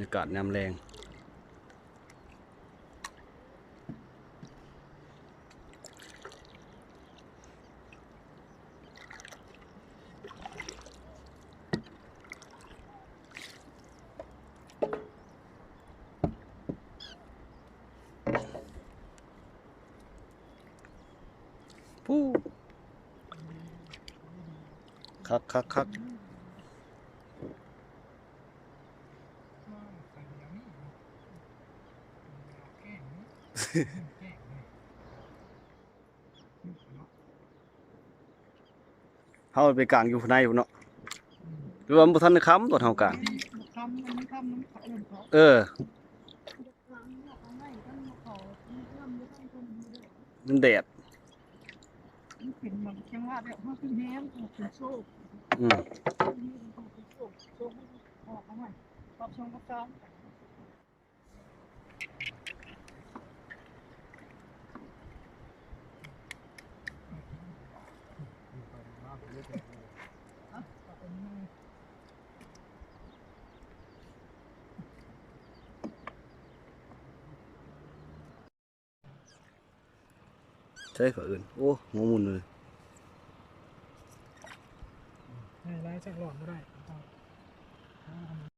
ອາກາດຍາມແລງ. ຜູ້ ຄັກໆໆ ເຮົາໄປກາງຢູ່ພາຍໃນພຸ້ນເນາະ ຫຼືວ່າມັນບໍ່ທັນໄດ້ຄ່ຳຕອນເຮົາກາງ? ເອີ ມັນແດດ ມັນເປັນບາງຈັງຫວະແບບເຮົາເປັນແຮງ ເປັນໂຊກ ອືມ ເປັນໂຊກ ໂຊກ ອອກມາໃໝ່ ປັບຊ່ອງປັບຊາງ. ໃສ່ຝາອື່ນ ໂອ້ ຫົວໝຸ່ນເລີຍ ໃຫ້ຫຼາຍຈັກຫຼອດບໍ່ໄດ້.